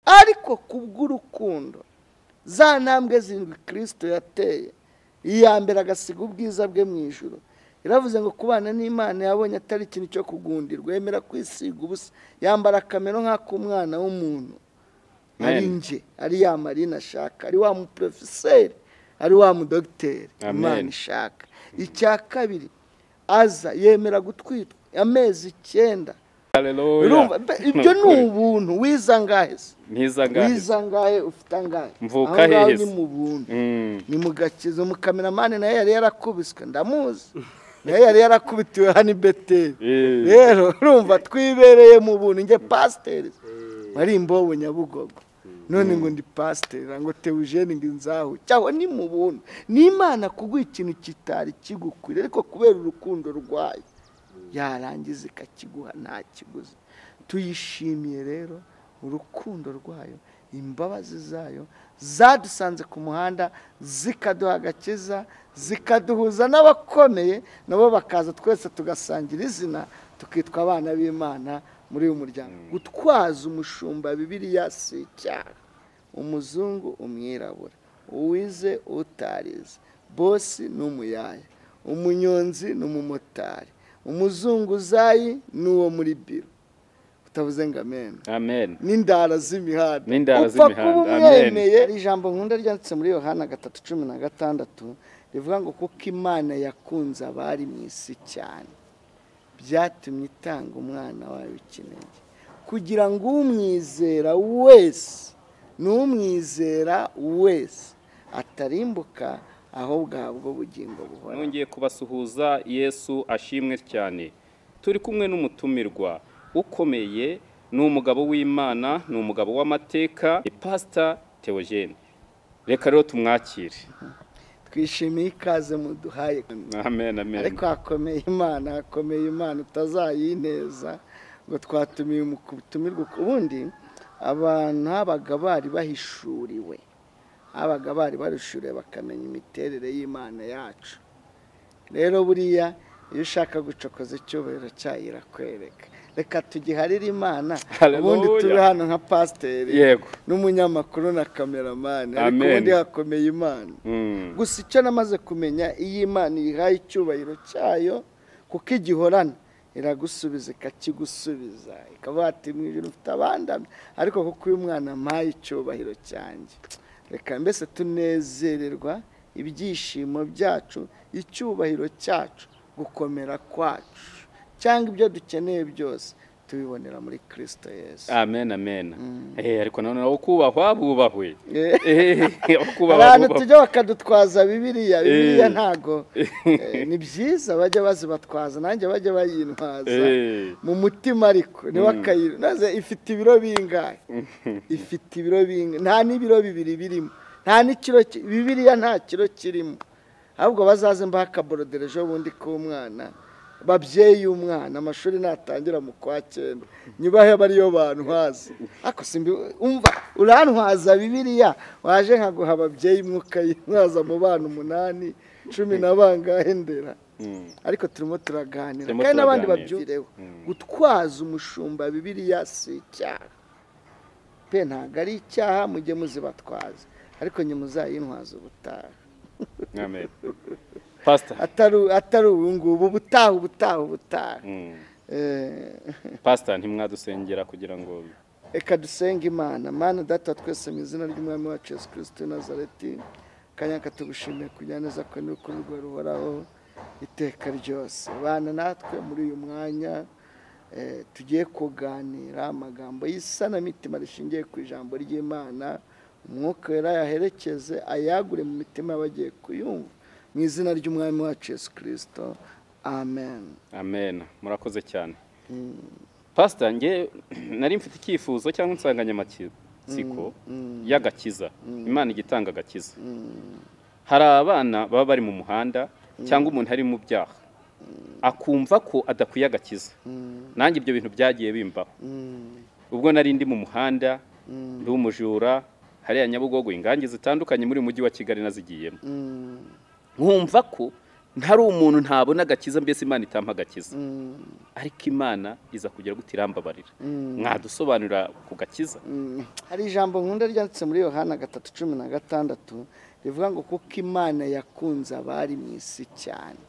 Ariko kubw'urukundo za ntambwe zirindwi Kristo yateye, iya mbere agasiga ubwiza bwe mu ijuru. Iravuze ngo kubana n'Imana yabonye atari ikintu cyo kugundirwa, yemera kwisiga ubusa, yambara akamero nk'ak'umwana w'umuntu. Ari nje, ari ya Marina ashaka, ari wa muprofeseri, ari wa mudogiteri Imana ishaka. Icya kabiri, aza yemera gutwitwa amezi 9. Haleluya. Ibyo ni ubuntu. Wiza angahe? Wiza angahe? Ufite angahe? Mvuka hehe? Ni mu buntu, ni mu gakizo. Umukameramani naye yari yarakubiswe, ndamuzi, naye yari yarakubitiwe hano i Beteli. Rero urumva twibereye mu buntu. Njye pasiteri wari imbobo Nyabugogo, none ngo ndi pasiteri, ngo Theogene ngo inzahu cyaho. Ni mu buntu, ni Imana kuguha ikintu kitari kigukwiriye, ariko kubera urukundo rwayo yarangiza ikakiguha nta kiguzi. Tuyishimiye rero urukundo rwayo, imbabazi zayo zadusanze ku muhanda, zikaduha agakiza, zikaduhuza n'abakomeye, nabo bakaza twese tugasangira izina, tukitwa abana b'Imana muri uyu muryango. Gutwaza umushumba Bibiliya si icyaha. Umuzungu, umwirabura, uwize, utarize, bosi n'umuyaya, umunyonzi n'umumotari, umuzunguzayi n'uwo muri biro. Utavuze ngo amen. Amen. N'indara z'imihanda. Upfa kuba umwemeye. Ijambo nkunda ryanditse muri Yohana 3:16 rivuga ngo kuko Imana yakunze abari mu isi cyane, byatumye itanga umwana wayo w'ikinege, kugira ngo umwizera wese n'umwizera wese atarimbuka, ahubwo ahabwe ubugingo buhoraho. Nongeye kubasuhuza, Yesu ashimwe cyane. Turi kumwe n'umutumirwa ukomeye, ni umugabo w'Imana, ni umugabo w'amateka, Pastor Theogene. Reka rero tumwakire. Twishimiye ikaze muduhaye. Amen, amen. Ariko hakomeye Imana, hakomeye Imana utazayineza ngo twatumiye umutumirwa. Ubundi abantu habaga bari bahishuriwe, abaga bari barushuriwe bakamenya imiterere y'Imana yacu. Rero buriya iyo ushaka gucokoza icyubahiro cyayo irakwereka. Reka tugiharire Imana. Ubundi turi hano nka pasiteri n'umunyamakuru na kameramani, ariko ubundi hakomeye Imana. Gusa icyo namaze kumenya, iyo Imana ihaye icyubahiro cyayo kuko igihorana, iragusubiza, ikakigusubiza, ikavuga ati mu ijuru ufite abandamye, ariko kuko uyu mwana ampaye icyubahiro cyanjye, reka mbese tunezererwa ibyishimo byacu, icyubahiro cyacu, gukomera kwacu, cyangwa ibyo dukeneye byose tubibonera muri Kristo Yesu. Amen, amen. Ariko none nawo kubahwa bubahwe. Abantu tujya bakadutwaza Bibiliya, Bibiliya ntago ni byiza bajya bazibatwaza, nanjye bajya bayintwaza mu mutima, ariko ni bakayinaze. Ifite ibiro bingahe? Ifite ibiro bingahe? Nta n'ibiro bibiri birimo, nta n'ikiro. Bibiliya nta kiro kirimo. Ahubwo bazaze mbaha akaborodere ejo bundi k'umwana, babyeyi umwana amashuri natangira mu kwa 9, nyubahe bariyo bantwaza. Ariko simbi umva urantwaza Bibiliya, waje nkaguha ababyeyi mwuka yintwaza mu bana 8, 10 na bangahe ndera. Ariko turimo turaganira kandi n'abandi babyureho. Gutwaza umushumba Bibiliya si icyaha pe, ntago ari icyaha, mujye muzibatwaza, ariko nyimuzayintwaza ubutaha. Amen. Pastor, atari ubu ngubu, ubutaha, ubutaha, ubutaha. Pastor, ntimwadusengera kugira ngo reka dusenge Imana. Mana Data twese mu izina ry'Umwami wacu Yesu Kristo Nazareti, kanya katugushimiye kugira neza ko n'urukundo rwawe ruhoraho iteka ryose. Bana natwe muri uyu mwanya tugiye kuganira amagambo y'isanamitima rishingiye ku ijambo ry'Imana. Umwuka wera yaherekeze, ayagure mu mitima y'abagiye kuyumva, mu izina ry'Umwami wacu Yesu Kristo, amen. Amen. Murakoze cyane. Pastor, nge nari mfite icyifuzo cyangwa insanganyamatsiko y'agakiza. Imana igitanga agakiza. Hari abana baba bari mu muhanda cyangwa umuntu ari mu byaha, akumva ko adakwiye agakiza. Nanjye ibyo bintu byagiye bimbaho. Ubwo nari ndi mu muhanda, ndi umujura, hariya Nyabugogo, ingangi zitandukanye muri mujyi wa Kigali nazigiyemo. Nkumva ko Ntari umuntu ntabona agakiza, mbese Imana itampa agakiza. Ariko Imana iza kugira gute? Irambabarira. Mwadusobanurira ku gakiza? Hari ijambo nkunda ryanditse muri Yohana 3:16 rivuga ngo kuko Imana yakunze abari mu isi cyane,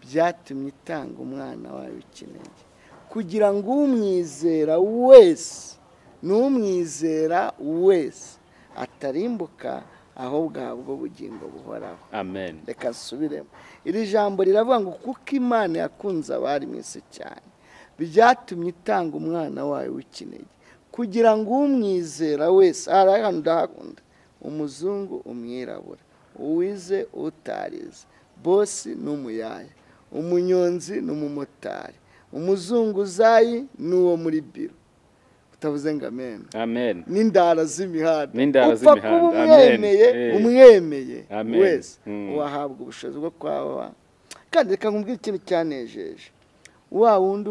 byatumye itanga umwana wayo w'ikinege, kugira ngo umwizera wese n'umwizera wese atarimbuka, ahubwo ahabwe ubugingo buhoraho. Amen. Reka nsubiremo. Iri jambo riravuga ngo kuko Imana yakunze abari mu isi cyane, byatumye itanga umwana wayo w'ikinege, kugira ngo umwizera wese, hari ahantu ndahakunda, umuzungu, umwirabura, uwize, utarize, bosi n'umuyaya, umunyonzi n'umumotari, umuzunguzayi n'uwo muri biro, utavuze ngo amen. Amen. N'indara z'imihanda. N'indara Upfa z'imihanda. kuba Amen. umwemeye, umwemeye Amen. wese wahabwa ubushobozi bwo kwaba. Kandi reka nkubwire ikintu cyanejeje. Wa wundi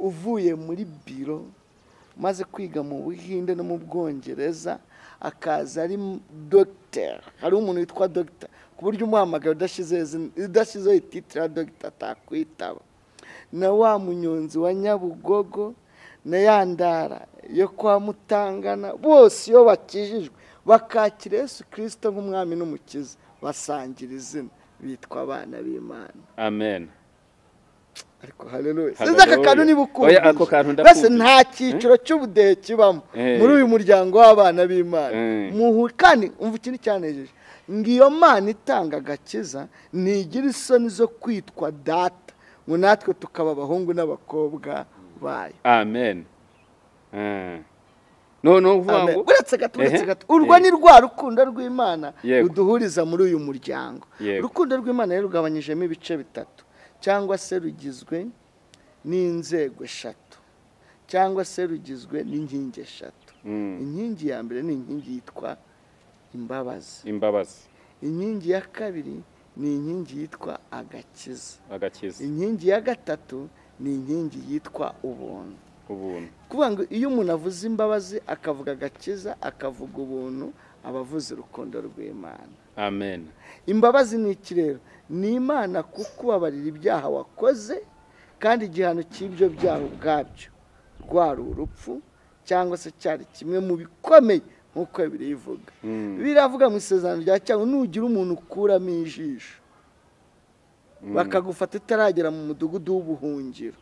uvuye muri biro, maze kwiga mu Buhinde no mu Bwongereza, akaza ari docteur. Hari umuntu witwa docteur, ku buryo umuhamagara udashyizeho ititire ya docteur atakwitaba. Na wa munyonzi wa Nyabugogo, na ya ndara yo kwa Mutangana, bose iyo bakijijwe bakakira Yesu Kristo nk'umwami n'umukiza, basangira izina, bitwa abana b'Imana. Amen. Ariko haleluya. Sinzi aka kantu niba Oya, ako ukumvise. kantu Mbese ndakumvise. nta cyiciro cy'ubudehe kibamo muri uyu muryango w'abana b'Imana. Kandi umva ikintu cyanejeje, ngo iyo Mana itanga agakiza ntigira isoni zo kwitwa data, ngo natwe tukaba abahungu n'abakobwa bayo. Amen. None uvuga Amen. ngo Uretse gato, uretse Ehe. gato. Urwo ni rwa rukundo rw'Imana Yego. ruduhuriza muri uyu muryango. Yego. Urukundo rw'Imana rero rugabanyijemo ibice bitatu, cyangwa se rugizwe n'inzego eshatu, cyangwa se rugizwe n'inkingi eshatu. Inkingi ya mbere ni inkingi yitwa imbabazi. Imbabazi. Inkingi ya kabiri ni inkingi yitwa agakiza. Agakiza. Inkingi ya gatatu ni inkingi yitwa ubuntu. Ubuntu. Kuvuga ngo iyo umuntu avuze imbabazi, akavuga agakiza, akavuga ubuntu, aba avuze urukundo rw'Imana. Amen. Imbabazi ni iki rero? Ni Imana kukubabarira ibyaha wakoze, kandi igihano cy'ibyo byaha ubwabyo rwari urupfu, cyangwa se cyari kimwe mu bikomeye nk'uko Bibiliya ivuga. Biravuga mu isezerano rya kera ngo nugira umuntu ukuramo ijisho, bakagufata utaragera mu mudugudu w'ubuhungiro,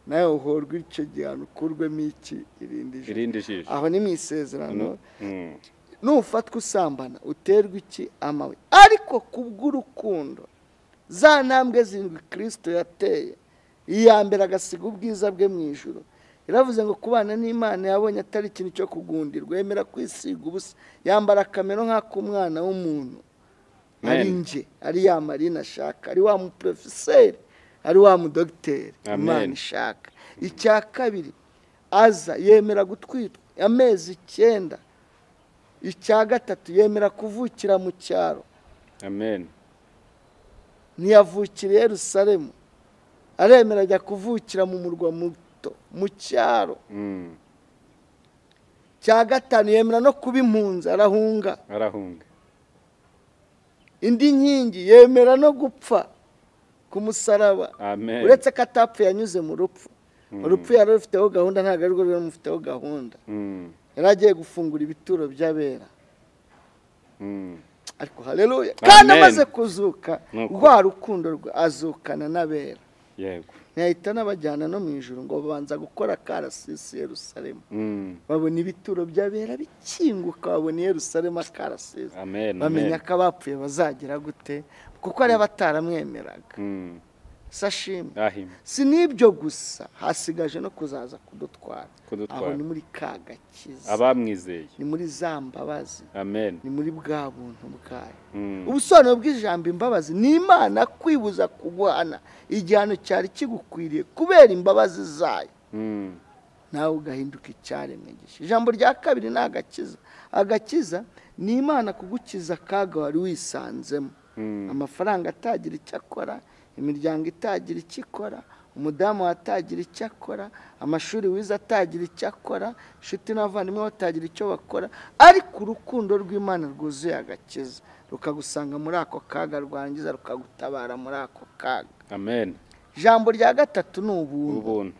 nawe uhorwe icyo gihano, ukurwemo iki? Irindi jisho. Irindi jisho. Aho ni mu isezerano. Nufatwa usambana uterwa iki? Amabuye. Ariko kubw'urukundo, za ntambwe zirindwi Kristo yateye, iya mbere agasiga ubwiza bwe mu ijuru. Yaravuze ngo kubana n'Imana yabonye atari ikintu cyo kugundirwa, yemera kwisiga ubusa, yambara akamero nk'ak'umwana w'umuntu. Ari nje, ari ya Marina ashaka, ari wa muprofeseri, ari wa mudogiteri Imana ishaka. Icya kabiri, aza yemera gutwitwa amezi 9. Icya gatatu, yemera kuvukira mu cyaro. Amen. Ntiyavukira i Yerusalemu, aremera ajya kuvukira mu murwa muto, mu cyaro. Cya gatanu, yemera no kuba impunzi, arahunga. Arahunga. Indi nkingi, yemera no gupfa ku musaraba. Amen. Uretse ko atapfuye yanyuze mu rupfu. Urupfu yari rufiteho gahunda, ntabwo ari rwo rumufiteho gahunda. Yari agiye gufungura ibituro by'abera. Ariko haleluya. Kandi amaze kuzuka, rwa rukundo rwe azukana n'abera. Yego. Ntiyahita n'abajyana no mu ijuru, ngo babanza gukora akarasisi Yerusalemu. Babona ibituro by'abera bikinguka, babona Yerusalemu akarasisi. Amen. Bamenya ko abapfuye bazagira gute, kuko ari abataramwemeraga. Sashimwe. Si n'ibyo gusa, hasigaje no kuzaza kudutwara. Aho ni muri ka gakiza. Abamwizeye. Ni muri za mbabazi. Amen. Ni muri bwa buntu bwayo. Ubusobanuro bw'ijambo imbabazi ni Imana kwibuza kuguhana igihano cyari kigukwiriye kubera imbabazi zayo. Nawe ugahinduka icyaremwe gishya. Ijambo rya kabiri ni agakiza. Agakiza ni Imana kugukiza akaga wari wisanzemo. Amafaranga atagira icyo akora, imiryango itagira icyo ikora, umudamu atagira icyo akora, amashuri wize atagira icyo akora, inshuti n'abavandimwe batagira icyo bakora, ariko urukundo rw'Imana rwuzuye agakiza rukagusanga muri ako kaga, rwangiza rukagutabara muri ako kaga. Amen. Ijambo rya gatatu ni ubuntu.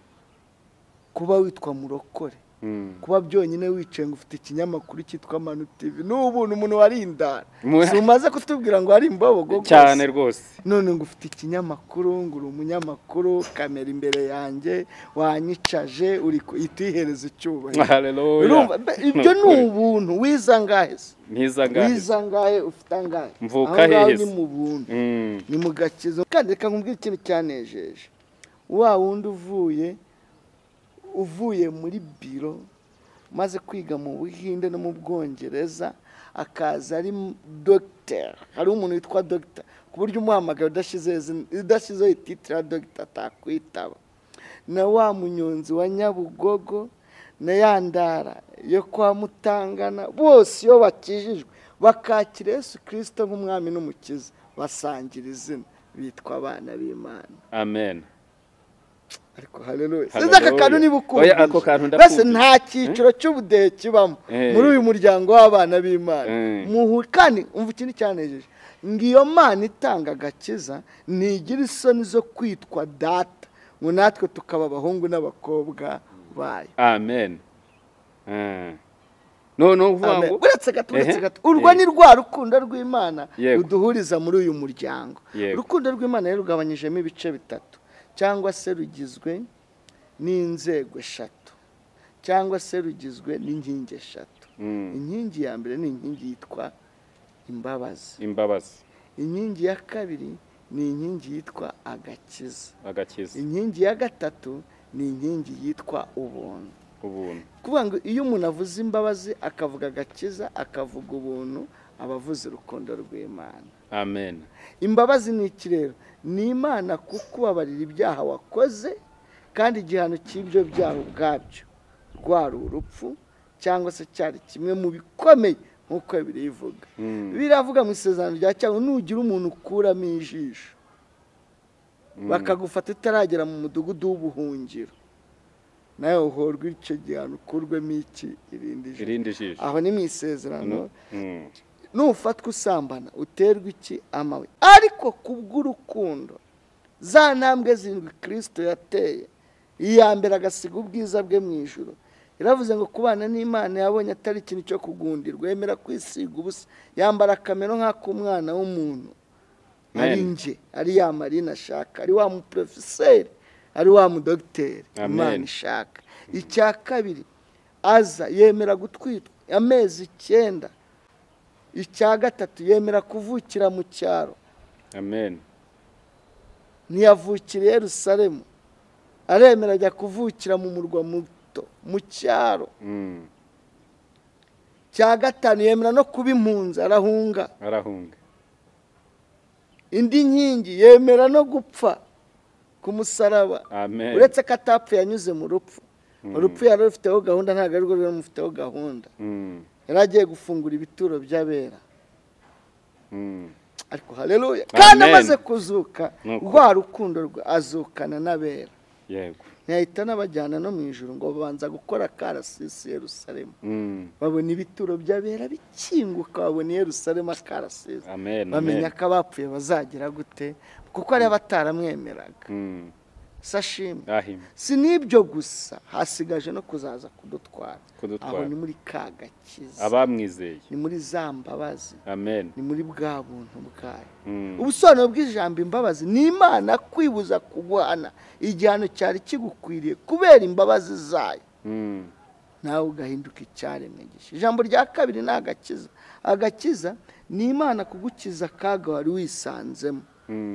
Kuba witwa murokore, kuba byonyine wicaye ngo ufite ikinyamakuru cyitwa Manu TV, ni ubuntu. Umuntu wari indara, si umaze kutubwira ngo ari imbobo cyane rwose, none ngo ufite ikinyamakuru, ngo uri umunyamakuru, kamera imbere yanjye wanyicaje, uri itihereza icyubahiro. Haleluya. Ibyo ni ubuntu. Wiza angahe se? Wiza angahe? Ufite angahe? Mvuka hehe? Ni mu buntu, ni mu gakiza. Kandi reka nkubwire ikintu cyanejeje, wa wundi uvuye muri biro, maze kwiga mu Buhinde no mu Bwongereza, akaza ari docteur. Hari umuntu witwa docteur ku buryo umuhamagaye udashyizeho ititire ya docteur atakwitaba. Na wa munyonzi wa Nyabugogo na ya ndara yo kwa Mutangana, bose iyo bakijijwe bakakira Yesu Kristo nk'umwami n'umukiza, basangira izina, bitwa abana b'Imana. Amen. Ariko haleluya. Sinzi aka kantu niba ukumvise. Mbese nta cyiciro cy'ubudehe kibamo muri uyu muryango w'abana b'Imana. Kandi umva ikintu cyanejeje, ngo iyo Mana itanga agakiza ntigira isoni zo kwitwa data, ngo natwe tukaba abahungu n'abakobwa bayo. Amen. No uvuga ngo uretse gato, urwo ni rwa rukundo rw'Imana ruduhuriza muri uyu muryango. Urukundo rw'Imana rero rugabanyijemo ibice bitatu, cyangwa se rugizwe n'inzego eshatu, cyangwa se rugizwe n'inkingi eshatu. Inkingi ya mbere ni inkingi yitwa imbabazi. Imbabazi. Inkingi ya kabiri ni inkingi yitwa agakiza. Agakiza. Inkingi ya gatatu ni inkingi yitwa ubuntu. Ubuntu. Kuvuga ngo iyo umuntu avuze imbabazi, akavuga agakiza, akavuga ubuntu, aba avuze urukundo rw'Imana. Amen. Imbabazi ni iki rero? Ni Imana kukubabarira ibyaha wakoze, kandi igihano cy'ibyo byaha ubwabyo rwari urupfu, cyangwa se cyari kimwe mu bikomeye nk'uko birivuga. Biravuga mu isezerano rya cyangwa nugira umuntu ukuramo ijisho, bakagufata utaragera mu mudugudu w'ubuhungiro, nawe uhorwa icyo gihano, ukurwemo iki? Irindi jisho. Aho ni mu isezerano. Nufatwa usambana uterwa iki? Amabuye. Ariko kubw'urukundo, za ntambwe zirindwi Kristo yateye, iya mbere agasiga ubwiza bwe mu ijuru. Iravuze ngo kubana n'Imana yabonye atari ikintu cyo kugundirwa, yemera kwisiga ubusa, yambara akamero nk'ak'umwana w'umuntu. Ari nje, ari ya Marina ashaka, ari wa muprofeseri, ari wa mudogiteri Imana ishaka. Icya kabiri, aza yemera gutwitwa amezi 9. Icya gatatu, yemera kuvukira mu cyaro. Amen. Ntiyavukira i Yerusalemu, aremera ajya kuvukira mu murwa muto, mu cyaro. Cya gatanu, yemera no kuba impunzi, arahunga. Indi nkingi, yemera no gupfa ku musaraba. Amen. Uretse ko atapfuye yanyuze mu rupfu. Urupfu yari rufiteho gahunda, ntabwo ari rwo rumufiteho gahunda. Yari agiye gufungura ibituro by'abera. Ariko haleluya. Kandi amaze kuzuka, rwa rukundo rwe azukana n'abera. Yego. Ntiyahita n'abajyana no mu ijuru, ngo babanza gukora karasisi Yerusalemu. Babona ibituro by'abera bikinguka, babona Yerusalemu akarasisi. Bamenya ko abapfuye bazagira gute, kuko ari abataramwemeraga. Sashimwe. Si n'ibyo gusa, hasigaje no kuzaza kudutwara. Aho ni muri ka gakiza, abamwizeye, ni muri za mbabazi. Amen. Ni muri bwa buntu bwayo. Ubusobanuro bw'ijambo imbabazi ni Imana kwibuza kuguhana igihano cyari kigukwiriye kubera imbabazi zayo, nawe ugahinduka icyaremwe gishya. Ijambo rya kabiri ni agakiza. Agakiza ni Imana kugukiza akaga wari wisanzemo.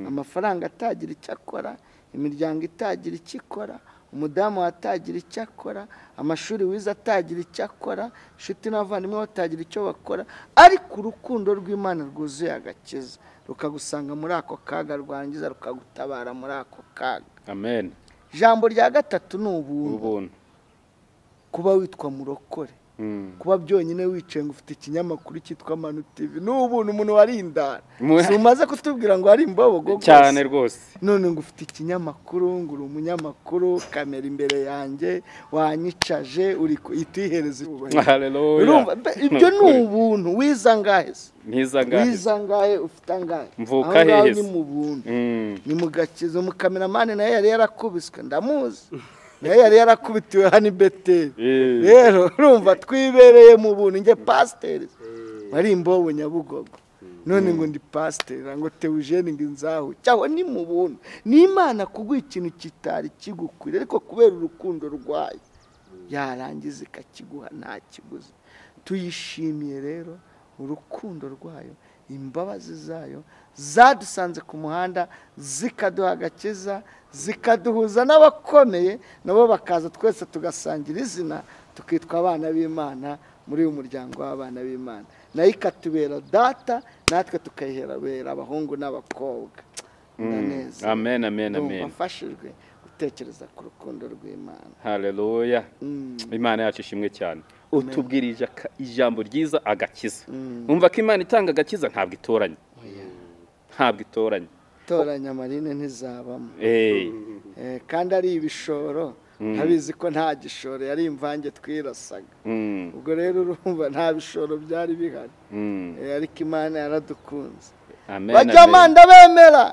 Amafaranga atagira icyo akora, imiryango itagira icyo ikora, umudamu atagira icyo akora, amashuri wize atagira icyo akora, inshuti n'abavandimwe batagira icyo bakora, ariko urukundo rw'Imana rwuzuye agakiza rukagusanga muri ako kaga, rwangiza rukagutabara muri ako kaga. Amen. Ijambo rya gatatu ni ubuntu. Kuba witwa murokore, Kuba byonyine wicaye ngo ufite ikinyamakuru cyitwa Manu TV ni ubuntu. Umuntu wari indara, si umaze kutubwira ngo ari imbobo cyane rwose, none ngo ufite ikinyamakuru, ngo uri umunyamakuru, kamera imbere yanjye wanyicaje, uri itihereza. Ibyo ni ubuntu. Wiza angahe se? Wiza angahe? Ufite angahe? Mvuka hehe? Ni mu buntu, ni mu gakiza. Umukameramani nawe yari yarakubiswe, ndamuzi, nawe yari yarakubitiwe hano i Beteli. Rero urumva twibereye mu buntu. Njye pasiteri wari imbobo Nyabugogo, none ngo ndi pasiteri, ngo Teujene ngo inzahu cyaho. Ni mu buntu, ni Imana kuguha ikintu kitari kigukwira, ariko kubera urukundo rwayo yarangiza ikakiguha nta kiguzi. Tuyishimiye rero urukundo rwayo, imbabazi zayo zadusanze ku muhanda, zikaduha agakiza, zikaduhuza n'abakomeye, nabo bakaza twese tugasangira izina, tukitwa abana b'Imana muri uyu muryango w'abana b'Imana. Nayo ikatubera data, natwe tukayihera abahungu n'abakobwa. Amen, amen, amen. Mfashijwe gutekereza ku rukundo rw'Imana. Haleluya. Imana yacu ishimwe cyane. Utubwirije ijambo ryiza, agakiza. Umva ko Imana itanga agakiza, ntabwo itoranya. Ntabwo itoranya. Toranya marine ntizabamo. Kandi ari ibishoro, ntabizi ko nta gishoro, yari imvange twirasaga. Ubwo rero urumva nta bishoro byari bihari. Ariko Imana yaradukunze. Bajya manda bemera.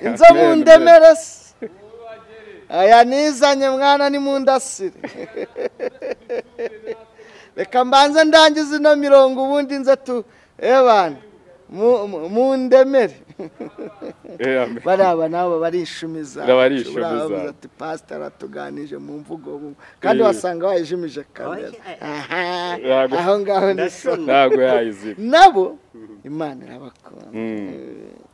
Inzo mundemere se. Aya nizanye mwana ni mundasire. Reka mbanze ndangize ino mirongo, ubundi nze tu ebana mundemere. Baraba nabo barishumiza. Ati pastor atuganije mu mvugo, kandi wasanga wayijimije kamera. Aho ngaho ni ntago yayizima. Nabo Imana irabakunda.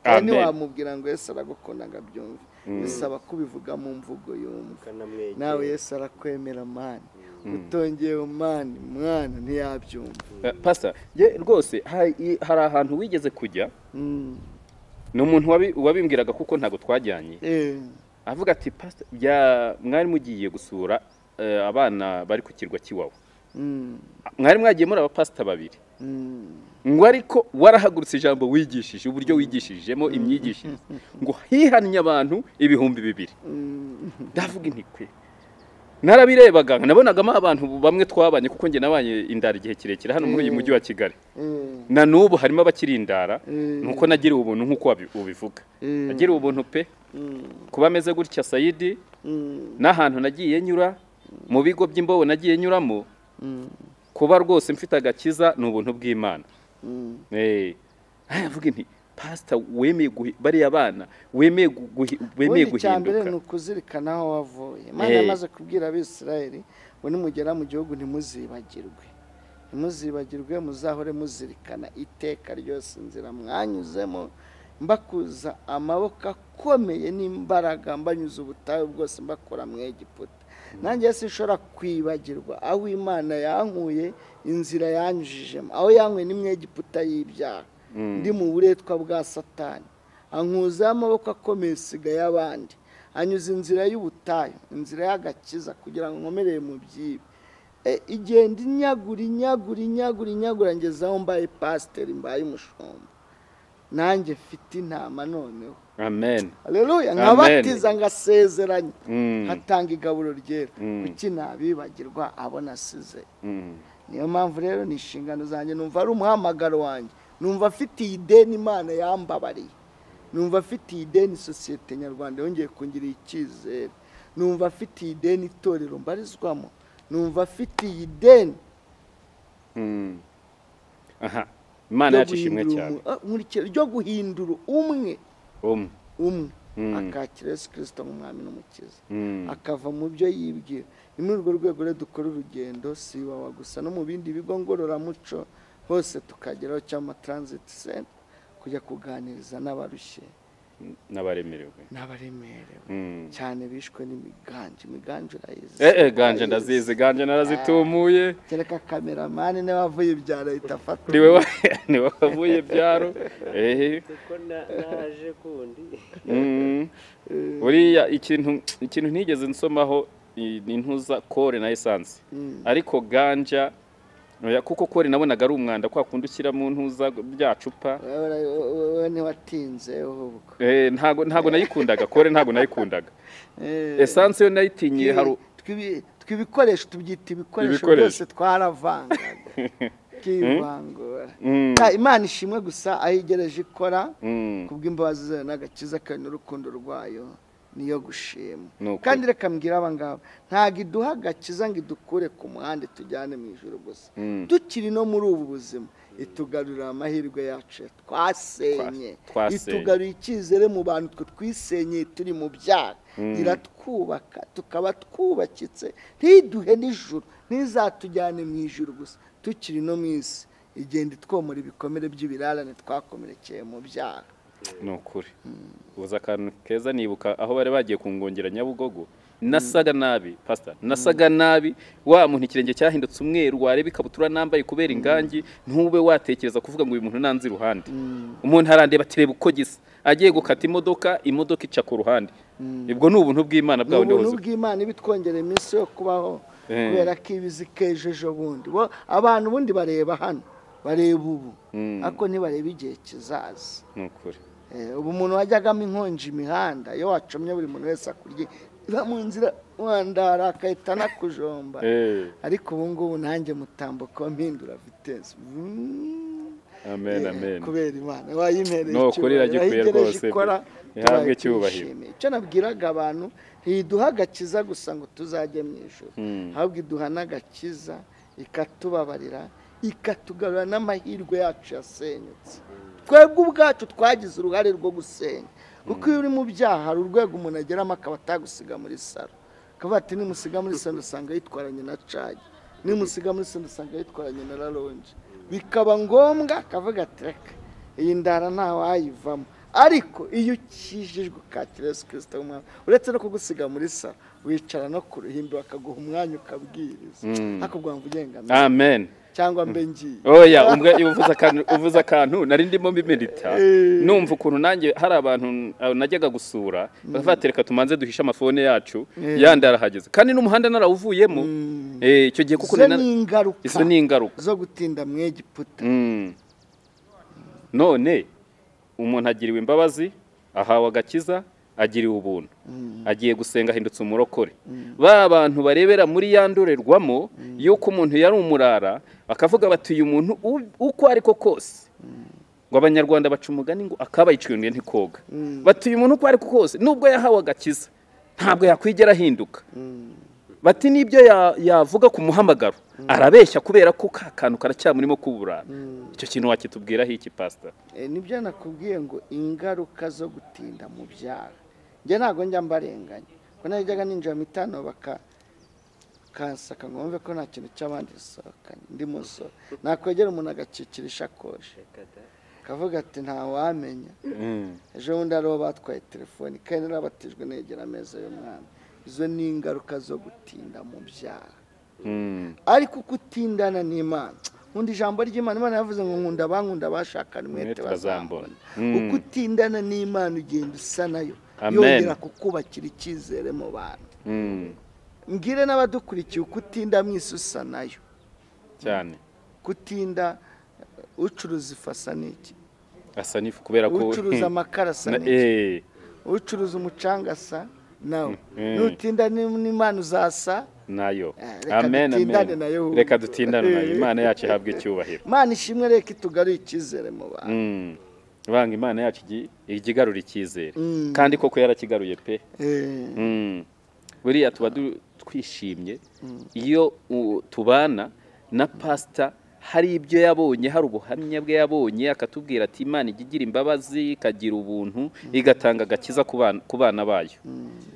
Kandi wamubwira ngo Yesu aragukunda ngo abyumve, bisaba kubivuga mu mvugo yumva. Nawe Yesu arakwemera mani, utongeye mani mwana ntiyabyumva. Pastor, rwose hari ahantu wigeze kujya, ni umuntu wabimbwiraga kuko ntabwo twajyanye, avuga ati pastor, mwari mugiye gusura abana bari ku kirwa cy'iwawa, mwari mwagiye muri abapasita babiri, ngo ariko warahagurutse ijambo wigishije, uburyo wigishijemo imyigishirize, ngo hihannye abantu 2000. Ndavuga inti kwe narabirebaga, nabonagamo abantu bamwe twabanye, kuko njye nabanye indara igihe kirekire hano muri uyu mujyi wa Kigali, na n'ubu harimo abakiri indara. Nuko nagiriwe ubuntu nk'uko ubivuga, nagiriwe ubuntu pe kuba ameze gutya Sayidi. N'ahantu nagiye nyura mu bigo by'imbobo nagiye nyuramo, kuba rwose mfite agakiza ni ubuntu bw'Imana. Avuga nti pastor wemeye bariya bana, wemeye guhinduka. Icyambere ni ukuzirikana aho wavuye. Imana yamaze kubwira Abisirayeli ngo nimugera mu gihugu ntimuzibagirwe, ntimuzibagirwe, muzahore muzirikana iteka ryose inzira mwanyuzemo, mbakuza amaboko akomeye n'imbaraga, mbanyuze ubutayu bwose, mbakora mu Egiputa. Nanjye sinshobora kwibagirwa aho Imana yankuye, inzira yanyujijemo, aho yankuye ni mu Egiputa y'ibyaha, ndi mu buretwa bwa Satani, ankuza amaboko akomeye sigaye abandi, anyuza inzira y'ubutayu, inzira y'agakiza, kugira ngo nkomerere mu byibi. Igenda inyagura inyagura inyagura inyagura, ngeze aho mbaye pasiteri, mbaye umushumba, nanjye mfite intama noneho. Amen. Haleluya. Nkabatiza ngasezeranya, hatanga igaburo ryera. Kuki nabibagirwa abo nasize? Niyo mpamvu rero ni inshingano zanjye, numva ari umuhamagaro wanjye, numva afite iyi deni Imana yambabariye, numva afite iyi deni sosiyete nyarwanda yongeye kungirira icyizere, numva afite iyi deni itorero mbarizwamo, numva afite iyi deni. Aha, Imana yacu ishimwe cyane. Ryo guhindura umwe umwe akakira Yesu Kristo nk'umwami n'umukiza, akava mu byo yibwira. Ni muri urwo rwego rero dukora urugendo, si iwawa gusa, no mu bindi bigo ngororamuco hose tukageraho, cyangwa transit center, kujya kuganiriza n'abarushye n'abaremerewe, cyane bishwe n'imiganje. Imiganje urayizi? Ganje ndazizi, ganje narazitumuye. Kereka kameramani niwe wavuye ibyaro ahita afata. Niwe wavuye ibyaro. Kuko naje kundi. Buriya ikintu ntigeze nsomaho intuza kore na essence, ariko ganja kuko kore nabonaga ari umwanda kwa kundi ushyira mu ntuza bya cupa. Wewe ntiwatinze ahubwo. Ntago nayikundaga kore, ntago nayikundaga. Essence yo nayitinyiye hari twibikoresho tubyita ibikoresho byose twaravangaga kivangura. Imana ishimwe gusa ayigereje ikora kubw'imbabazi zayo n'agakiza kayo n'urukundo rwayo niyo gushima. Kandi reka mbwira aba ngaba, ntago iduha agakiza ngo idukure ku muhanda tujyane mu ijuru gusa, tukiri no muri ubu buzima itugarurira amahirwe yacu twasenye, itugarurira icyizere mu bantu twe twisenye turi mu byaha, iratwubaka tukaba twubakitse, ntiduhe n'ijuru, ntizatujyane mu ijuru gusa, tukiri no mu isi igenda itwomora ibikomere by'ibirarane twakomerekeye mu byaha. Ni ukuri uza akantu keza nibuka aho bari bagiye kungongera Nyabugogo, nasaga nabi pastor, nasaga nabi, wa muntu ikirenge cyahindutse umweru, wareba ikabutura nambaye kubera ingangi, ntube watekereza kuvuga ngo uyu muntu nanzi iruhande. Umuntu arandeba atireba uko gisa, agiye gukata imodoka, imodoka ica ku ruhande. Ubwo ni ubuntu bw'Imana bwawe ndohoze. Ubuntu bw'Imana ibitwongera iminsi yo kubaho, kubera ko ibizi kejo ejo bundi. Bo abantu bundi bareba hano, bareba ubu, ariko ntibareba igihe kizaza. Ni ukuri. Ubu umuntu wajyagamo inkonji imihanda, iyo wacomye buri muntu wese akurye iba mu nzira wandara akahita nakujomba. Ariko ubu ngubu nanjye mutambuko mpindura vitesse. Amen, amen. Kubera Imana wayimereye no kuri iragikwiye rwose, ihabwe icyubahiro. Icyo nabwiraga abantu, ntiduha agakiza gusa ngo tuzajye mu ijuru, ahubwo iduha n'agakiza ikatubabarira, ikatugarura n'amahirwe yacu yasenyutse. Twebwe ubwacu twagize uruhare rwo gusenya, kuko iyo uri mu byaha hari urwego umuntu ageramo akaba atagusiga muri saro, akavuga ati nimusiga muri saro usanga yitwaranye na cagi, nimusiga muri saro usanga yitwaranye na raronje, bikaba ngombwa akavuga ati reka iyi ndara ntawayivamo. Ariko iyo ukijijwe ukakira Yesu Kristo umwami, uretse no kugusiga muri saro, wicara no ku ruhimbi bakaguha umwanya ukabwiriza, akubwira ngo ugenga. Amen. Cyangwa mbe ngiye. Oya, uvuze akantu nari ndimo mbimedita, numva ukuntu nanjye hari abantu najyaga gusura bakavuga reka tumanze duhishe amafone yacu, yandi arahageze kandi n'umuhanda narawuvuyemo. Icyo gihe kuko izo ni ingaruka zo gutinda mu Egiputa. None umuntu agiriwe imbabazi, ahawe agakiza, agiriwe ubuntu, agiye gusenga ahindutse umurokore. Ba bantu barebera muri yandorerwamo yuko umuntu yari umurara, bakavuga bati uyu muntu uko ariko kose, ngo abanyarwanda baca umugani ngo akabayiciywe ntikoga, bati uyu muntu uko ariko kose nubwo yahawe agakiza ntabwo yakwigera ahinduka, bati nibyo yavuga ku muhamagaro arabeshya kubera ko ka kantu karacyamurimo kuburana. Icyo kintu wakitubwiraho iki pastor? Nibyo nakubwiye ngo ingaruka zo gutinda mu byaha. Njye ntago njya mbarenganya, ko najyaga ninjira mu itano bakansaka ngo mve ko nta kintu cy'abandi sohokanye, ndi musore nakwegera umuntu agacikira ishakoshi akavuga ati ntawamenya. Ejo bundi aribo batwaye telefoni kandi narabatijwe negera ameza y'umwana. Izo ni ingaruka zo gutinda mu byaha. Ariko kutindana n'Imana, undi ijambo ry'Imana, Imana yavuze ngo nkunda abankunda bashakana umwete bazambona. Uko utindana n'Imana ugenda usa nayo, yongera kukubakira icyizere mu bantu. Mbwire n'abadukurikiye, uko utinda mu isi usa nayo cyane. Kutinda ucuruza ifasa n'iki? Asa n'ifu kubera ko ucuruza amakara asa n'iki? Ucuruza umucanga asa nawe. Nutinda n'Imana uzasa nayo. Amen, amen. Reka dutindane nayo. Imana yacu ihabwe icyubahiro. Imana ishimwe, reka itugarure icyizere mu bantu. Banga Imana yacu igigarura icyizere, kandi koko yarakigaruye pe. Buriya tuba twishimye iyo tubana na pastor, hari ibyo yabonye, hari ubuhamya bwe yabonye, akatubwira ati Imana igira imbabazi, ikagira ubuntu, igatanga agakiza ku bana bayo.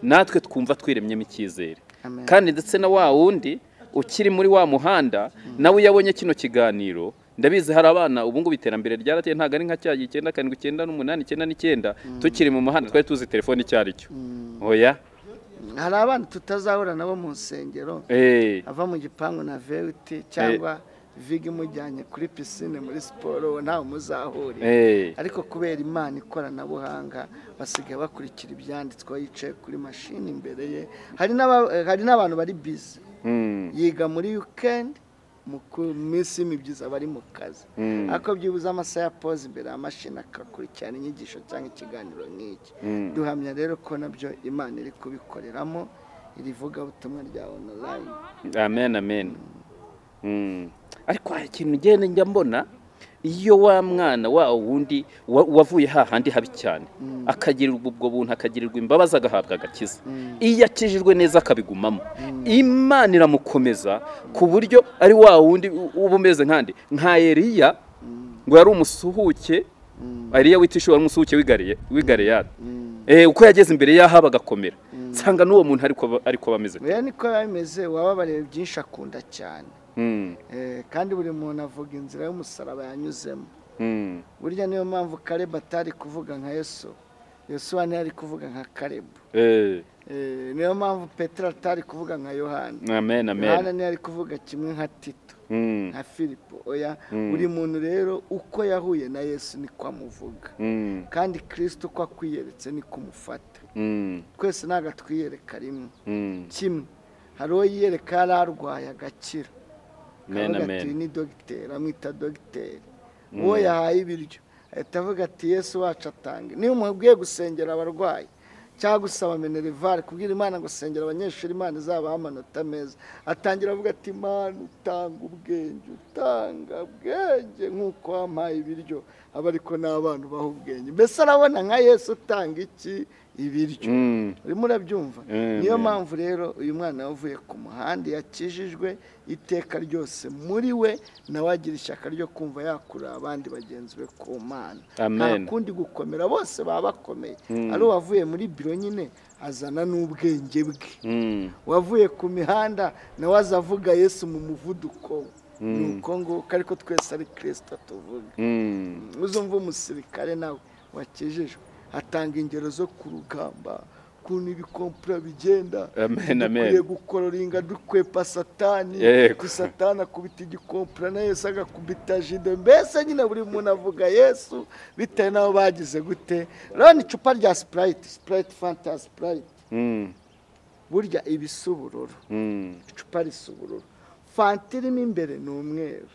Natwe twumva twiremyemo icyizere. Kandi ndetse na wa wundi ukiri muri wa muhanda nawe yabonye kino kiganiro, ndabizi hari abana ubu ngubu iterambere ryarateye, ntago ari nka cya 9 7 9 8 9 9 tukiri mu muhanda twari tuzi telefone icyo ari cyo. Oya, hari abana tutazahura nabo mu nsengero, ava mu gipangu na VUT cyangwa Viga imujyanye kuri pisine muri siporo ntawe muzahurira. Ariko kubera Imana ikoranabuhanga basigaye bakurikira ibyanditswe yicaye kuri mashini imbere ye. Hari n'abantu bari busy. Yiga muri weekend mu minsi y'imibyizi bari mu kazi. Ariko byibuze amasaha ya pause imbere ya mashini akakurikirana inyigisho cyangwa ikiganiro nk'iki. Duhamya rero ko nabyo Imana iri kubikoreramo iri vugabutumwa rya online. Amen amen. Ariko hari ikintu ngende njya mbona iyo wa mwana wa wundi wavuye hahandi habi cyane akagirirwa ubwo buntu akagirirwa imbabazi agahabwa agakiza, iyo akijijwe neza akabigumamo Imana iramukomeza ku buryo ari wa wundi uba umeze nkandi nka Eliya ngo yari umusuhuke. Eliya witishuwe ari umusuhuke w'Igaleyadi. Uko yageze imbere y'Ahabu agakomera, nsanga n'uwo muntu ariko bameze. Oya niko bameze, wababariye byinshi akunda cyane. Kandi buri muntu avuga inzira y'umusaraba yanyuzemo. Burya niyo mpamvu Kalebu atari kuvuga nka Yesu, Yosuwa ntiyari kuvuga nka Kalebu. Niyo mpamvu Petero atari kuvuga nka Yohana. Amen amen. Yohana ntiyari kuvuga kimwe nka Tito, nka Filipo. Oya, buri muntu rero uko yahuye na Yesu niko amuvuga. Kandi Kristo uko akwiyeretse niko umufata. Twese ntabwo twiyereka rimwe kimwe. Hari uwo yiyereka yari arwaye agakira. Amen amen. Ni dogiteri, amwita dogiteri. Uwo yahaye ibiryo ahita avuga ati Yesu wacu atanga. Niba umubwiye gusengera abarwayi cyangwa gusaba minerivare kubwira Imana gusengera abanyeshuri Imana izabaha amanota meza, atangira avuga ati Imana utanga ubwenge, utanga ubwenge nk'uko wampaye ibiryo, aba ariko n'abana ubaha ubwenge. Mbese arabona nka Yesu utanga iki? Ibiryo. Urimo urabyumva? Niyo mpamvu rero uyu mwana wavuye ku muhanda yakijijwe iteka ryose muri we nawe agira ishyaka ryo kumva yakura abandi bagenzi be ku Mana. Nta kundi gukomera, bose baba bakomeye. Ari uwavuye muri biro nyine azana n'ubwenge bwe, wavuye ku mihanda nawe azavuga Yesu mu muvuduko. Nuko ngo ariko twese ari Kristo tuvuga. Uzumva umusirikare nawe wakijijwe atanga ingero zo ku rugamba ukuntu ibikompura bigenda. Amen amen. Dukwiye gukororinga dukwepa Satani, Satani akubita igikompura na Yesu agakubita jide. Mbese nyine buri muntu avuga Yesu bitewe n'aho bagize gute. Rero ni icupa rya Sprite, Sprite Fanta Sprite. Burya ibisa ubururu. Icupa risa ubururu. Fanta irimo imbere ni umweru.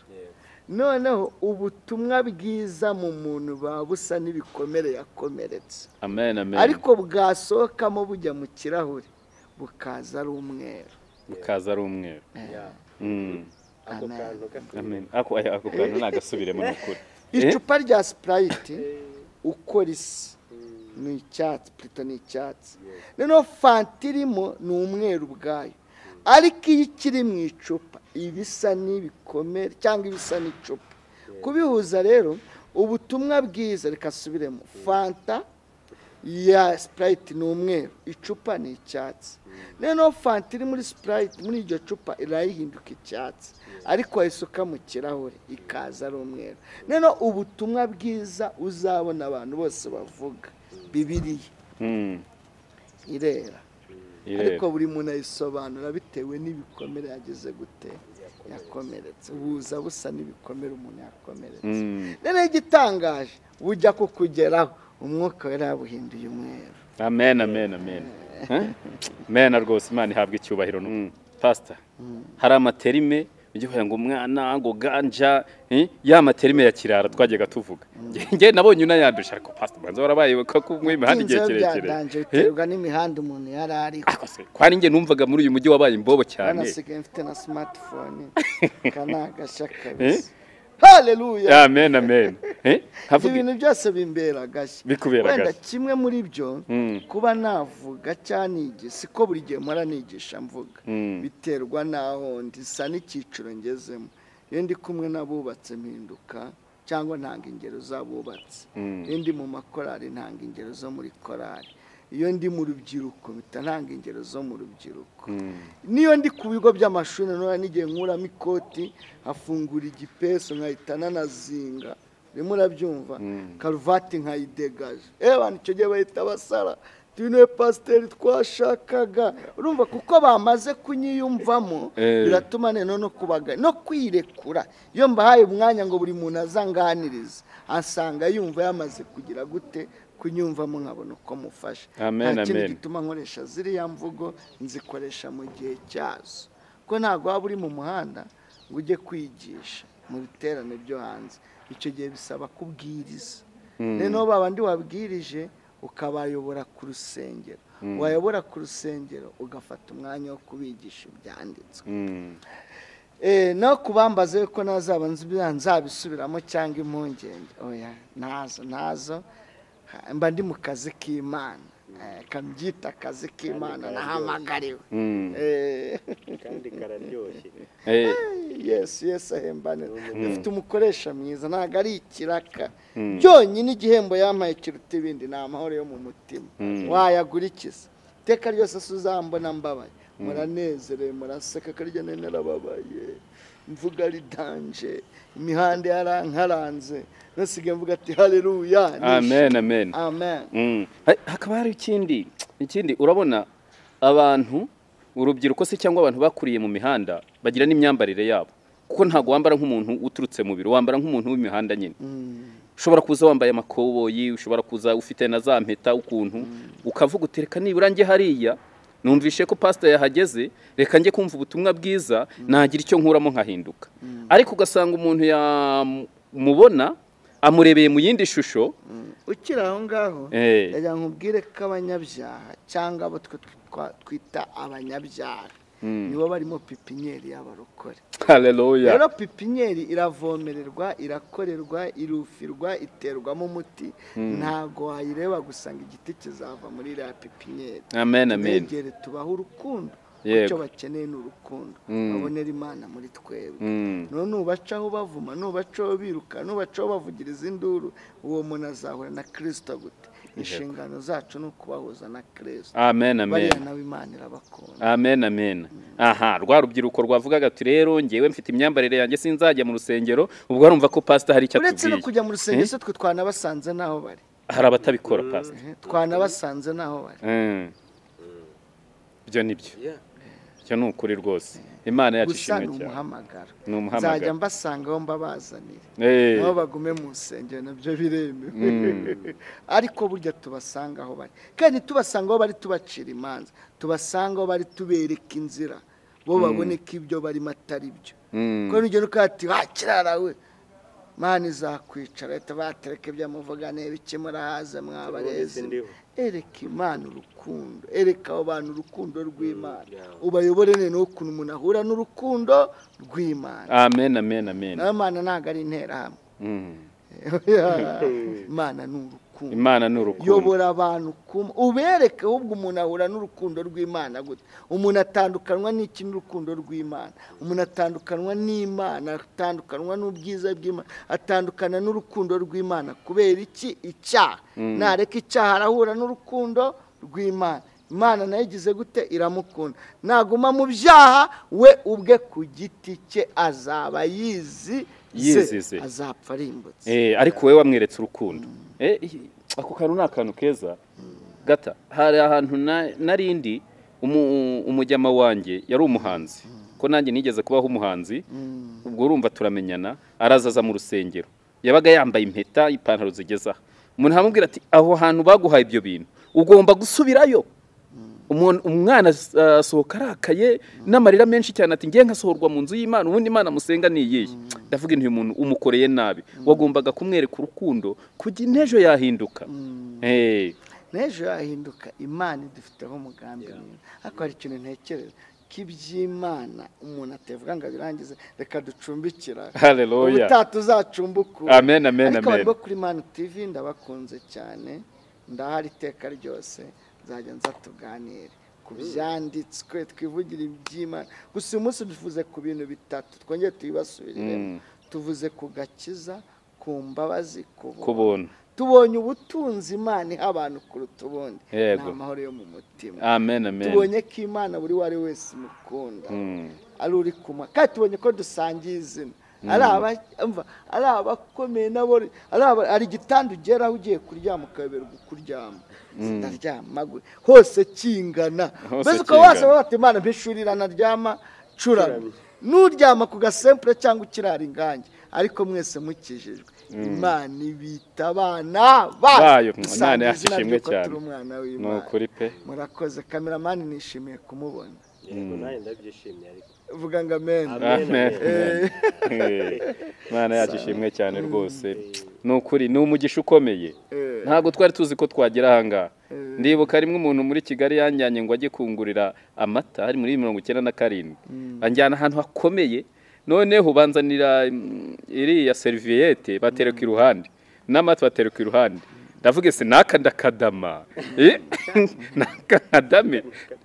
Noneho ubutumwa bwiza mu muntu busa n'ibikomere yakomeretse. Amen amen. Ariko bwasohokamo bujya mu kirahure bukaza ari umweru. Bukaza ari umweru. Amen. Ako kantu nagasubiremo n'ukuri. Icupa rya Sprite uko risa ni icyatsi, plutôt ni icyatsi. Noneho Fanta irimo ni umweru ubwayo. Ariko iyo ikiri mu icupa ibisa n'ibikomere cyangwa ibisa n'icupa. Kubihuza rero ubutumwa bwiza, reka subiremo. Fanta ya Sprite ni umweru, icupa ni icyatsi. Noneho Fanta iri muri Sprite muri iryo cupa irayihinduka icyatsi, ariko wayisuka mu kirahure ikaza ari umweru. Noneho ubutumwa bwiza uzabona abantu bose bavuga Bibiliya irera. Ariko buri muntu ayisobanura bitewe n'ibikomere yagize gute yakomeretse. Buza busa n'ibikomere umuntu yakomeretse. Rero igitangaje bujya kukugeraho umwuka wera yabuhinduye umweru. Amen amen amen. Amen rwose Imana ihabwe icyubahiro. Pastor, hari amaterime ujye kugira ngo umwana ngo ganja ya materime ya kirara twajyaga tuvuga. Nge nabonye unayandusha ariko pastor banza warabaye ko kumwe imihanda igihe kirekire. Biterwa n'imihanda umuntu yarari. Kwari nge numvaga muri uyu mujyi wabaye imbobo cyane. Nasigaye mfite na smartphone kanagasha kabisa. Hallelujah. Amen amen. Ibintu byose bimbera gashya. Bikubera gashya. Wenda kimwe muri byo kuba navuga cyane siko buri gihe mpora nigisha mvuga. Biterwa naho ndisa n'icyiciro ngezemo. Iyo ndi kumwe n'abubatse mpinduka cyangwa ntanga ingero z'abubatse. Iyo ndi mu makorari ntanga ingero zo muri korari. Iyo ndi mu rubyiruko mpita ntanga ingero zo mu rubyiruko. Niyo ndi ku bigo by'amashuri none n'igihe nkuramo ikoti afungura igipesu nkahita nanazinga. Urimo urabyumva? Karuvati nkayidegaje. Abantu icyo gihe bahita basara. Tune pasiteri twashakaga. Urumva kuko bamaze kunyiyumvamo biratuma no kubaga no kwirekura. Iyo mbahaye umwanya ngo buri muntu azanganirize asanga yumva yamaze kugira gute kunyumvamo nkabona uko mufasha. Nta kindi gituma nkoresha ziriya mvugo, nzikoresha mu gihe cyazo. Ko ntabwo waba uri mu muhanda ngo ujye kwigisha mu biterane byo hanze, icyo gihe bisaba kubwiriza. Noneho babandi wabwirije ukabayobora ku rusengero, wayobora ku rusengero ugafata umwanya wo kubigisha ibyanditswe. No kubambaza yuko nazaba nzabisubiramo cyangwa impungenge, oya nazo mba ndi mu kazi k'Imana, kambyita akazi k'Imana nahamagariwe. Kandi kararyoshye. Yes ahembane. Dufite umukoresha mwiza, ntago ari ikiraka byonyine. Igihembo yampaye kiruta ibindi ni amahoro yo mu mutima. Wayagurikiza iteka ryose uzambona mbabaye, muranezerewe, muraseka, karya narababaye, mvuga ari danje, imihanda yarankaranze, nasigaye mvuga ati haleluya. Amen, amen, amen. Hakaba hari ikindi urabona abantu urubyiruko se cyangwa abantu bakuriye mu mihanda bagira n'imyambarire yabo, kuko ntago wambara nk'umuntu uturutse mu biro, wambara nk'umuntu w'imihanda nyine. Ushobora kuza wambaye amakoboyi, ushobora kuza ufite na za mpeta ukuntu, ukavuga utereka nibura njye hariya numvishe ko pastor yahageze, reka njye kumva ubutumwa bwiza, nagira icyo nkuramo nkahinduka. Ariko ugasanga umuntu yamubona amurebeye mu yindi shusho. Ukiri aho ngaho yagira nkubwire ko abanyabyaha cyangwa abo twita abanyabyaha nibo barimo pipinyeri y'abarokore. Haleluya. Rero pipinyeri iravomererwa, irakorerwa, irufirwa, iterwamo umuti. Ntago wayireba gusa ngo igiti kizava muri iriya pipinyeri. Amen, amen. Begere tubaho urukundo, icyo bakeneye ni urukundo, babonera Imana muri twebwe. None nubacaho bavuma, nubacaho biruka, nubacaho bavugiriza induru, uwo muntu azahura na Kristo gute? Inshingano zacu ni ukubahuza na Kristo. Amen, amen. Bariya nawe Imana irabakunda. Amen, amen. Aha, rwa rubyiruko rwavugaga ati rero ngewe mfite imyambarire yanjye sinzajya mu rusengero, ubwo arumva ko pastor hari icyo atubwiye. Uretse no kujya mu rusengero se twe twanabasanze naho bari. Hari abatabikora pastor. Twanabasanze naho bari. Byo nibyo. Cyo ni ukuri rwose. Imana yacu ishimwe cyane. Ni umuhamagaro. Nzajya mbasangaho mbabazanire. Nabo bagume mu nsengero nabyo biremewe. Ariko burya tubasanga aho bari. Kandi tubasanga aho bari tubacira imanza. Tubasanga aho bari tubereka inzira. Bo babone ko ibyo barimo atari byo. Ko nugera ukati wakirara we. Mana izakwicara leta batereka ibyo muvuga n'ibikemura haze mwabarezi. Ereka Imana urukundo, ereka abo bantu urukundo rw'Imana, ubayobore nene ukuntu umuntu ahura n'urukundo rw'Imana. Amen, amen, amen. Imana ntago ari interahamwe. Imana ni urukundo. Imana ni urukundo. Yobora abantu ubereke ahubwo umuntu ahura n'urukundo rw'Imana gute. Umuntu atandukanwa n'iki n'urukundo rw'Imana. Umuntu atandukanwa n'Imana, atandukanwa n'ubwiza bw'Imana, atandukana n'urukundo rw'Imana kubera iki? Icyaha. Nareka icyaha arahura n'urukundo rw'Imana. Imana nayo igize gute? Iramukunda. Naguma mu byaha we ubwe ku giti cye azaba yizize, azapfa arimbutse. Ariko wewe wamweretse urukundo. Ako kantu ni akantu keza gata. Hari ahantu narindi umujyama wanjye yari umuhanzi, ko nanjye nigeze kubaho umuhanzi, ubwo urumva turamenyana, arazaza mu rusengero, yabaga yambaye impeta, ipantaro zigeza aha. Umuntu aramubwira ati aho hantu baguhaye ibyo bintu ugomba gusubirayo. Umwana asohoka arakaye n'amarira menshi cyane ati ngiye nkasohorwa mu nzu y'Imana, ubundi Imana musenga ni iyihe? Ndavuga nti uyu muntu umukoreye nabi, wagombaga kumwereka urukundo kugira n'ejo yahinduka. N'ejo yahinduka. Imana idufiteho umugambi mwiza. Ariko hari ikintu ntekereza k'iby'Imana umuntu atavuga ngo abirangize, reka ducumbikira. Haleluya. Ubutaha tuzacumbukura. Amen, amen, amen. Ariko abantu bo kuri Manu TV ndabakunze cyane, ndahari iteka ryose. Nzajya nza tuganire ku byanditswe, twivugire iby'Imana. Gusa uyu munsi duvuze ku bintu bitatu, twongere tubibasubiriremo. Tuvuze ku gakiza, ku mbabazi, ku buntu. Tubonye ubutunzi Imana iha abantu kuruta ubundi, ni amahoro yo mu mutima. Amen, amen. Tubonye ko Imana buri wari wese imukunda, ari uri kumwe. Kandi tubonye ko dusangiye izina. Ari abakomeye nabo, ari igitanda ugeraho ugiye kuryama ukayoberwa uko uryama. Ndaryama hose kingana, mbese ukaba wasaba bati Imana mpishurira naryama curamye, nuryama ku gasempure cyangwa ukirara ingange, ariko mwese mukijijwe. Imana ibita abana bayo. Imana yashimwe cyane, ni ukuri pe. Murakoze. Kameramani nishimiye kumubona. Yego nawe ndabyishimiye, ariko vuga ngo amen. Amen. Imana yacu ishimwe cyane rwose, ni ukuri, ni umugisha ukomeye. Ntabwo twari tuzi ko twagera aha ngaha. Ndibuka rimwe umuntu muri Kigali yanjyanye ngo ajye kungurira amata, hari muri 97, anjyana ahantu hakomeye. Noneho banzanira iriya serviette batereka iruhande n'amata batereka iruhande. Ndavuga se naka ndakadama, nakadame.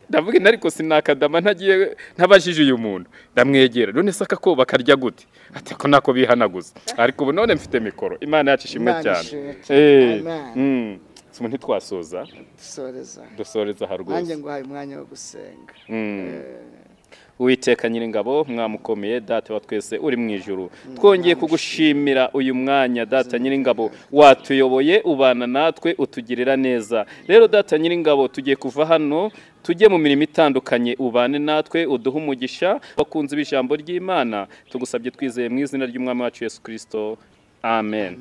Ndavuga ariko sinakadama ntagiye ntabajije uyu muntu. Ndamwegera, none saka ko bakarya gute? Ati ko nako bihanaguza. Ariko ubu none mfite mikoro. Imana yacu ishimwe cyane. Sumu ntitwasoza, dusoreza ha rwose. Nanjye nguhaye umwanya wo gusenga. Uwiteka Nyiringabo, mwamukomeye Data wa twese uri mu ijuru, twongeye kugushimira uyu mwanya Data Nyiringabo watuyoboye, ubana natwe, utugirira neza. Rero Data Nyiringabo, tugiye kuva hano tujye mu mirimo itandukanye, ubane natwe, uduhe umugisha. Bakunze ijambo ry'Imana, tugusabye twizeye mu izina ry'Umwami wacu Yesu Kristo, amen.